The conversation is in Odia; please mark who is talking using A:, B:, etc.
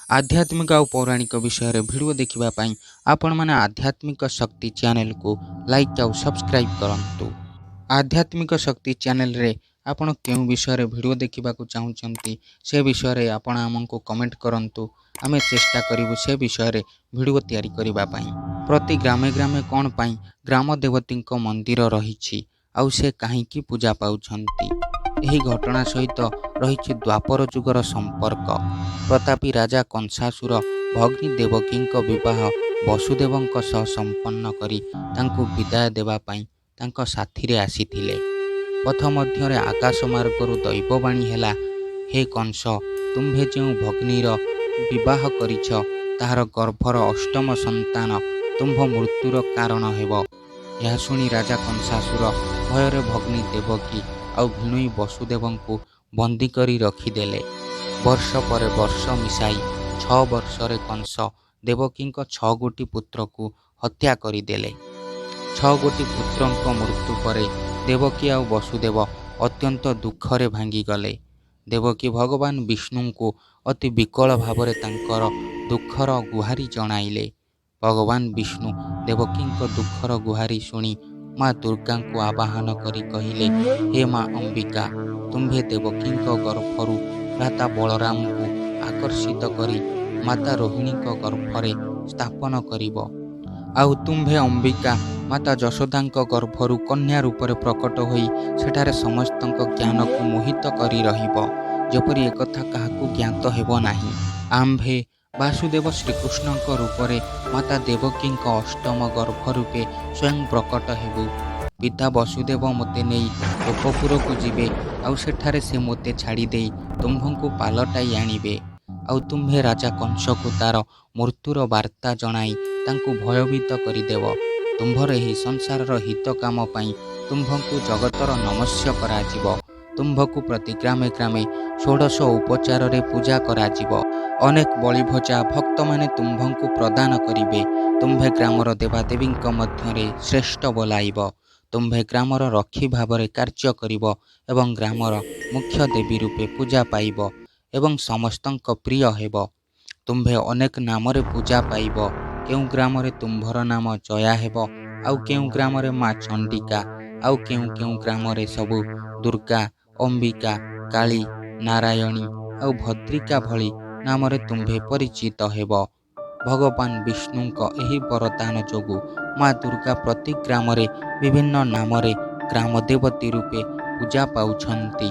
A: ଆଧ୍ୟାତ୍ମିକ ଆଉ ପୌରାଣିକ ବିଷୟରେ ଭିଡ଼ିଓ ଦେଖିବା ପାଇଁ ଆପଣମାନେ ଆଧ୍ୟାତ୍ମିକ ଶକ୍ତି ଚ୍ୟାନେଲକୁ ଲାଇକ୍ ଆଉ ସବସ୍କ୍ରାଇବ୍ କରନ୍ତୁ। ଆଧ୍ୟାତ୍ମିକ ଶକ୍ତି ଚ୍ୟାନେଲରେ ଆପଣ କେଉଁ ବିଷୟରେ ଭିଡ଼ିଓ ଦେଖିବାକୁ ଚାହୁଁଛନ୍ତି, ସେ ବିଷୟରେ ଆପଣ ଆମକୁ କମେଣ୍ଟ କରନ୍ତୁ। ଆମେ ଚେଷ୍ଟା କରିବୁ ସେ ବିଷୟରେ ଭିଡ଼ିଓ ତିଆରି କରିବା ପାଇଁ। ପ୍ରତି ଗ୍ରାମେ ଗ୍ରାମେ କ'ଣ ପାଇଁ ଗ୍ରାମ ଦେବତୀଙ୍କ ମନ୍ଦିର ରହିଛି ଆଉ ସେ କାହିଁକି ପୂଜା ପାଉଛନ୍ତି? ଏହି ଘଟଣା ସହିତ ରହିଛି ଦ୍ୱାପର ଯୁଗର ସମ୍ପର୍କ। ପ୍ରତାପୀ ରାଜା କଂସାସୁର ଭଗ୍ନୀ ଦେବକୀଙ୍କ ବିବାହ ବସୁଦେବଙ୍କ ସହ ସମ୍ପନ୍ନ କରି ତାଙ୍କୁ ବିଦାୟ ଦେବା ପାଇଁ ତାଙ୍କ ସାଥିରେ ଆସିଥିଲେ। ପଥ ମଧ୍ୟରେ ଆକାଶ ମାର୍ଗରୁ ଦୈବବାଣୀ ହେଲା, ହେ କଂସ, ତୁମ୍ଭେ ଯେଉଁ ଭଗ୍ନୀର ବିବାହ କରିଛ, ତାହାର ଗର୍ଭର ଅଷ୍ଟମ ସନ୍ତାନ ତୁମ୍ଭ ମୃତ୍ୟୁର କାରଣ ହେବ। ଏହା ଶୁଣି ରାଜା କଂସାସୁର ଭୟରେ ଭଗ୍ନୀ ଦେବକୀ ଆଉ ଭିଣୋଇ ବସୁଦେବଙ୍କୁ ବନ୍ଦୀ କରି ରଖିଦେଲେ। ବର୍ଷ ପରେ ବର୍ଷ ମିଶାଇ 6 ବର୍ଷରେ କଂସ ଦେବକୀଙ୍କ 6 ଗୋଟି ପୁତ୍ରକୁ ହତ୍ୟା କରିଦେଲେ। 6 ଗୋଟି ପୁତ୍ରଙ୍କ ମୃତ୍ୟୁ ପରେ ଦେବକୀ ଆଉ ବସୁଦେବ ଅତ୍ୟନ୍ତ ଦୁଃଖରେ ଭାଙ୍ଗିଗଲେ। ଦେବକୀ ଭଗବାନ ବିଷ୍ଣୁଙ୍କୁ ଅତି ବିକଳ ଭାବରେ ତାଙ୍କର ଦୁଃଖର ଗୁହାରି ଜଣାଇଲେ। ଭଗବାନ ବିଷ୍ଣୁ ଦେବକୀଙ୍କ ଦୁଃଖର ଗୁହାରି ଶୁଣି ମା ଦୁର୍ଗାଙ୍କୁ ଆବାହନ କରି କହିଲେ, ହେ ମା ଅମ୍ବିକା, ତୁମ୍ଭେ ଦେବକୀଙ୍କ ଗର୍ଭରୁ ଭ୍ରାତା ବଳରାମଙ୍କୁ ଆକର୍ଷିତ କରି ମାତା ରୋହିଣୀଙ୍କ ଗର୍ଭରେ ସ୍ଥାପନ କରିବ। ଆଉ ତୁମ୍ଭେ ଅମ୍ବିକା ମାତା ଯଶୋଦାଙ୍କ ଗର୍ଭରୁ କନ୍ୟା ରୂପରେ ପ୍ରକଟ ହୋଇ ସେଠାରେ ସମସ୍ତଙ୍କ ଜ୍ଞାନକୁ ମୋହିତ କରି ରହିବ, ଯେପରି ଏକଥା କାହାକୁ ଜ୍ଞାତ ହେବ ନାହିଁ। ଆମ୍ଭେ ବାସୁଦେବ ଶ୍ରୀକୃଷ୍ଣଙ୍କ ରୂପରେ ମାତା ଦେବକୀଙ୍କ ଅଷ୍ଟମ ଗର୍ଭ ରୂପେ ସ୍ୱୟଂ ପ୍ରକଟ ହେବୁ। ପିତା ବସୁଦେବ ମୋତେ ନେଇ ଗୋପପୁରକୁ ଯିବେ ଆଉ ସେଠାରେ ସେ ମୋତେ ଛାଡ଼ିଦେଇ ତୁମ୍ଭଙ୍କୁ ପାଲଟାଇ ଆଣିବେ। ଆଉ ତୁମ୍ଭେ ରାଜା କଂସକୁ ତାର ମୃତ୍ୟୁର ବାର୍ତ୍ତା ଜଣାଇ ତାଙ୍କୁ ଭୟଭୀତ କରିଦେବ। ତୁମ୍ଭର ଏହି ସଂସାରର ହିତ କାମ ପାଇଁ ତୁମ୍ଭଙ୍କୁ ଜଗତର ନମସ୍ୟ କରାଯିବ। ତୁମ୍ଭକୁ ପ୍ରତି ଗ୍ରାମେ ଗ୍ରାମେ ଷୋଡ଼ଶ ଉପଚାରରେ ପୂଜା କରାଯିବ। ଅନେକ ବଳିଭଜା ଭକ୍ତମାନେ ତୁମ୍ଭଙ୍କୁ ପ୍ରଦାନ କରିବେ। ତୁମ୍ଭେ ଗ୍ରାମର ଦେବାଦେବୀଙ୍କ ମଧ୍ୟରେ ଶ୍ରେଷ୍ଠ ବୋଲାଇବ। ତୁମ୍ଭେ ଗ୍ରାମର ରକ୍ଷୀ ଭାବରେ କାର୍ଯ୍ୟ କରିବ ଏବଂ ଗ୍ରାମର ମୁଖ୍ୟ ଦେବୀ ରୂପେ ପୂଜା ପାଇବ ଏବଂ ସମସ୍ତଙ୍କ ପ୍ରିୟ ହେବ। ତୁମ୍ଭେ ଅନେକ ନାମରେ ପୂଜା ପାଇବ। କେଉଁ ଗ୍ରାମରେ ତୁମ୍ଭର ନାମ ଜୟା ହେବ, ଆଉ କେଉଁ ଗ୍ରାମରେ ମା ଚଣ୍ଡିକା, ଆଉ କେଉଁ କେଉଁ ଗ୍ରାମରେ ସବୁ ଦୁର୍ଗା, ଅମ୍ବିକା, କାଳୀ, ନାରାୟଣୀ ଆଉ ଭଦ୍ରିକା ଭଳି ନାମରେ ତୁମ୍ଭେ ପରିଚିତ ହେବ। ଭଗବାନ ବିଷ୍ଣୁଙ୍କ ଏହି ବରଦାନ ଯୋଗୁଁ ମା ଦୁର୍ଗା ପ୍ରତି ଗ୍ରାମରେ ବିଭିନ୍ନ ନାମରେ ଗ୍ରାମଦେବତୀ ରୂପେ ପୂଜା ପାଉଛନ୍ତି।